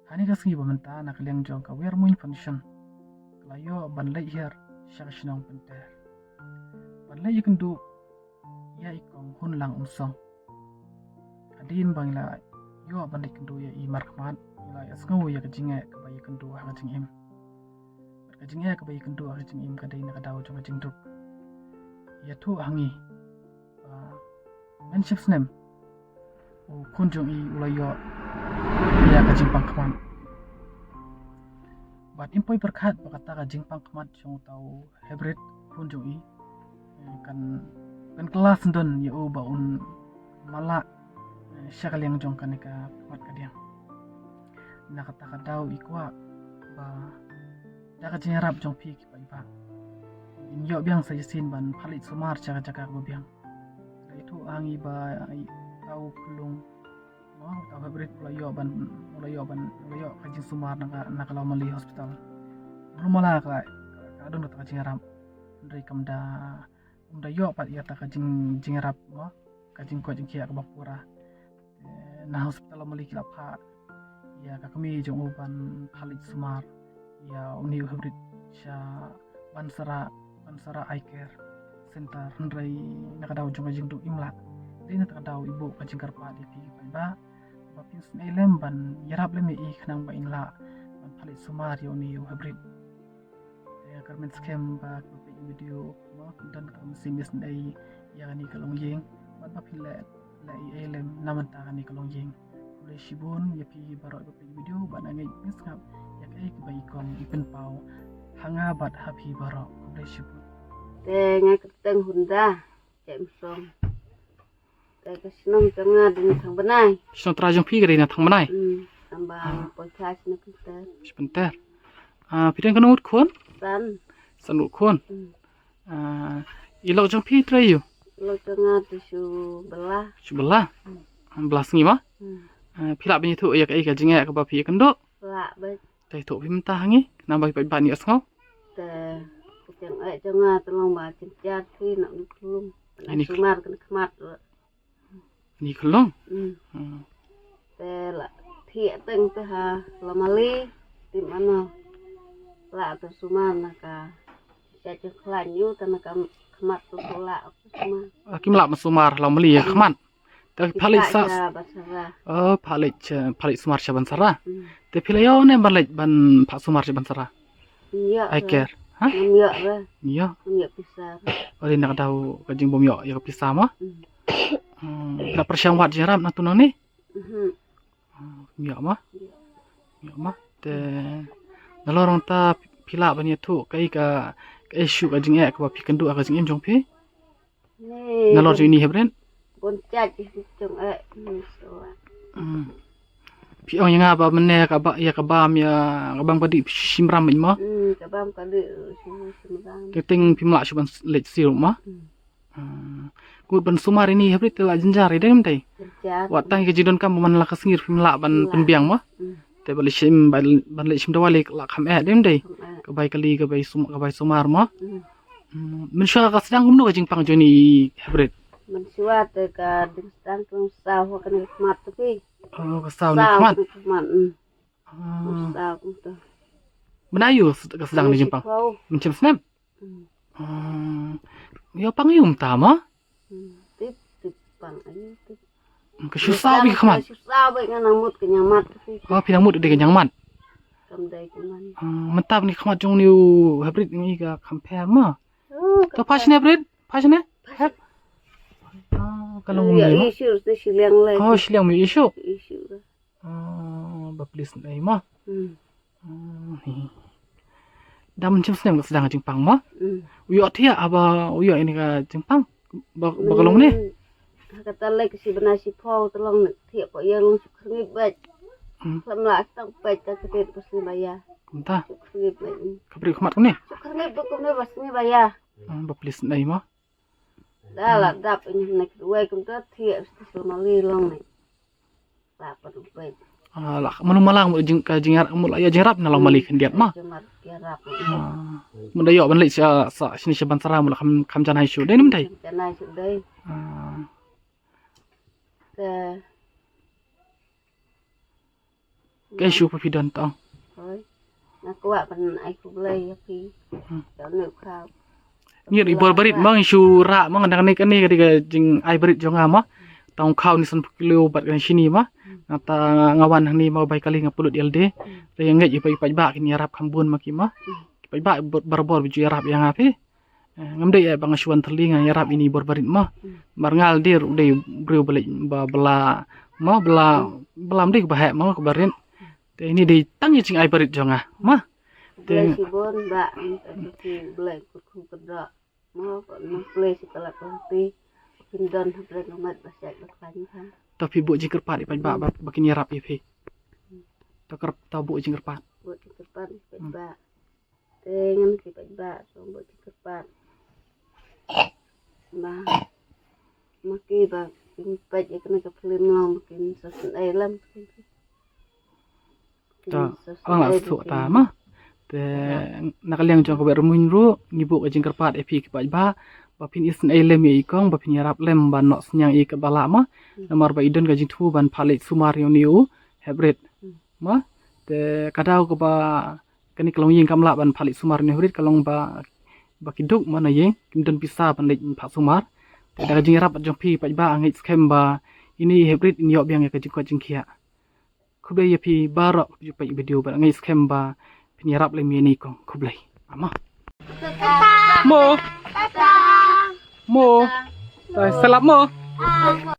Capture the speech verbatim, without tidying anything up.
Kane ka sngi ba mynta na ka liang jong ka Wear Muin Foundation ka la ïoh ban leit hiar sha ka shnong Pynter ban leit ïakynduh ïa i kong Hunlang Umsong. Hadien ba ngi la ïoh ban leit kynduh ïa i markhmat, ngi la ïohsngew ïa ka jingeh kaba ïakynduh ha ka jingim. Bad ka jingeh kaba ïakynduh ha ka jingim ka dei na ka daw jong ka jingduk. Ïathuh ha ngi ba mynshem snem u khun jong i u la ïoh ïa ka jingpang khmat. Bad im poi pyrkhat ba kata ka jingpang khmat jong uta u Hebrit khun jong i, eh, kan, kan kylla syndon ïa u ba un mala, eh, sha ka liang jong kane ka khmat kadiang. Na kata ka daw i kwah ba da ka jingïarap jong phi ki paidbah, in ïoh biang sa shisien ban phah leit sumar sha ka jaka kaba biang. Ka ïathuh ha ngi ba i, uta u khyllung, mo, uta u Hebrit u la ïoh ban, u la ïoh ban, u la ïoh ka jingsumar na ka, na ka Lawmali Hospital. Mano mala ka, ka don kata ka jingïarap. Hynrei kam da, kam da ïoh pat ïa kata ka jing, jingïarap, mo, ka jingkoit jingkhiah kaba pura. Te na hospital Lawmali ki la phah ïa ka kmie jong u ban phah leit sumar ïa une u Hebrit sha Bansara, Bansara Eye Care Center, hynrei na ka daw jong ka jingduk im lah. Dei na kata ka daw i buh ka jingkyrpad ïa phi ki paidbah ba phin sngewlem ban ïarap lem ïa i khnang ba in lah ban phah leit sumar ïa une u Hebrit. Te nga kyrmen skhem ba kiba peit ïa video, mo, don ka mynsiem isynei ïa kane ka longïing bad ba phin leh, leh ei ei lem na bynta kane ka longïing. Khublei shibun ïa phi baroh kiba peit ïa video bad nga ngeit phin sngap ïa kaei kaba i kong i pynpaw ha nga bad ha phi baroh. Khublei shibun. Te nga kyrteng Hunda Jaimsong. Te ka shnong jong nga dei na Thangbnai. Shnong trai jong phi ka dei na Thangbnai? Hmm, tang ba nga poi kha shnong Pynter. Shnong Pynter. Ah, phi don katno ngut khun? San. San ngut khun. Hmm. Ah, i lok jong phi trei ïa u? Lok jong nga te shu bylla. Shu bylla? Hmm. Bylla sngi ma? Hmm. Ah, phi lah ban ïathuh ïa kaei ka jingeh kaba phi ïakynduh? Lah beit. Te ïathuh phi mynta ha ngi, namar ba ki paidbah kin ïohsngew. Te ka jingeh jong nga te long ba jynjar phi na une u khyllung. Une u khyllung. Sumar kane ka khmat. Une u khyllung? Hmm. Hmm. Te la thiah teng te ha Lawmali, te mano la te sumar na ka sha jingkhlaiñ ïa u te na ka khmat te la sumar. Ah, kim lah ban sumar ha Lawmali ïa ka khmat. Te phi phah leit sha Bansara. Oh, phah leit, eh, phah leit sumar sha Bansara. Hmm. Te phi la ïoh ne ban leit ban phah sumar sha Bansara? Ïoh. Eye Care. Ha? Ngam ïoh re. Ïoh. Ngam ïoh pisa re. Oh, dei na ka daw ka jingbym ïoh ïa ka pisa ma? Hmm. Hmm, phi la pyrshang wad jingïarap na tu nang ne? Mhm. Hmm, ïoh ma? Ïoh. Ïoh ma? Te nalor nangta phi lah ban ïathuh kaei ka, kaei shuh ka jingeh kaba phi kynduh ha ka jingim jong phi? Nalor jong ine i Hebrit? Bun jait jingeh, hmm, so. Hmm. Phi ong ïa nga ba mynne ka ba, ïa ka bam, ïa ka bam ka dih phi shim ram mo? Hmm, ka bam ka dih, eh, shim, shim ram. Te teng phim lah shuh ban leit siew mo? Hmm. Hmm. Kut ban sumar ine i Hebrit te la jynjar ïa dei mynta. Jynjar. Wat tang ka jingdonkam ba man la ka sngi phim lah ban pynbiang mo? Hmm. Te ban leit shim, ban, ban leit shim dawai la kham eh dei mynta. Kham eh. Ka bai kali, ka bai sum-, ka bai sumar mo? Hmm. Hmm, mynshuwa ka sdang kumno ka jingpang jong ine i Hebrit? Mynshuwa te ka dang sdang ka saw ha kane ka khmat te phi. Oh, ka saw ne ka khmat? Saw kane ka khmat, hmm. Ah. Saw kumta. Mynta aïu ka sdang ne jingpang? Shiphew. Mynshem snem? Hmm. Ah. Ïa pang aïu mynta ma? Hmm, tip, tip pang aïu, tip. Ka shu saw beit ka khmat. Ka shu saw beit, nga nang mut ka ñiangmat ka phi. Oh, phi nang mut dei ka ñiangmat. Kam dei ka man. Ah, mynta ne ka khmat jong une u Hebrit ngi ka kham pher ma. Oh, to pha shane Hebrit, pha shane. Hep. Ah, ka long ïa issue, shiliang lei. Oh, shiliang ïa issue. Issue. Ah, ba plis nei ma. Hmm. Ah, hi. Da mynshem snem ka sdang jingpang ma? Hmm. U ïoh thiah haba u ïoh ine ka jingpang? Ba, ba ka long ne? Hmm. Ha kata lei ka shi bnai shiphew te long ne thiah, poi ïa long shu khyrngip beit. Hmm. Khlem lah tang beit ka kti ba sngi ba ïa. Kumta? Shu khyrngip beit. Ka bri khmat kumne? Shu khyrngip beit kumne ba sngi ba ïa. Hmm, ba plis nei ma? Da la dap ine ne wei kumta thiah shu mali long ne. Lah pat u peit. Ah, lah, mano mala mut jing, ka jingïarap, mut la ïa jingïarap na Lawmali khyndiat ma? Jingïarap. Ah, mut da ïoh ban leit sha, sha, shane sha Bansara mut la kham, kham jan hai shuh dei ne ym dei? Kham jan hai shuh dei. Ah. Te Ka issue ba phi don tang. Hoi. Nga kwah ban ai khublei ïa phi. Hmm. Ïa une u khaw. Ngi i bor barit ma ngi shu rah ma nga dang ne kane ka dei ka jingai barit jong nga ma. Tang khaw ni san phew kilo bad kane shini ma. Hmm. Nga ta nga wan hangne ma bai kali nga pynlut ïalade. Hmm. Te nga ngeit ïa phi paidbah kin ïarap kham bun ma ki ma. Hmm. Ki paidbah bor-, barabor ba ju ïarap ïa nga phi. Eh, ngam dei ïa ba nga shu wan thylli nga ïarap ïa ini bor barit ma. Hmm. Mar nga la dei ruh dei briew ba leit ba bla ma bla bla ym dei ba heh ma ka barit. Te ini dei tang ïa jingai barit jong nga ma. Te Blei shibun ba, em, em, em, Blei kyrkhu kyrdoh. Ma, ko nang Blei shi talap lang ti. Kin don ha Blei ka mat ba shait ba khlaiñ ha. To phi buh jingkyrpad ïa paidbah ba, ba kin ïarap ïa phi. To kyrp-, to buh jingkyrpad. Buh jingkyrpad ïa paidbah. Te ngan ki paidbah, to buh jingkyrpad. Ba ma ki ba kin peit ïa kane ka film long ba kin sa sngewsih lem. Ta, alang la suk ta ma. Te na ka liang jong ka Wet Rymmuin ruh ngi buh ka jingkyrpad ïa phi ki paidbah ba phin isynei lem ïa i kong ba phin ïarap lem ban noh synñiang ïa ka ba lah ma. Hmm. Namar ba i don ka jingthmu ban phah leit sumar ïa une u hep rit. Hmm. Ma, te ka daw kaba kane ka longïing kam lah ban phah leit sumar ïa une u hep rit ka long ba, ba ki duk ma na ïing kim don pisa ban leit phah sumar. Te da ka jingïarap jong phi paidbah nga ngeit skhem ba ine i hep rit in ïoh biang ïa ka jingkoit jingkhiah. Khublei ïa phi baroh ba phi ju peit video ba nga ngeit skhem ba phin ïarap lem ïa ini i kong. Khublei. Ama. Mo. Mo. Salap mo.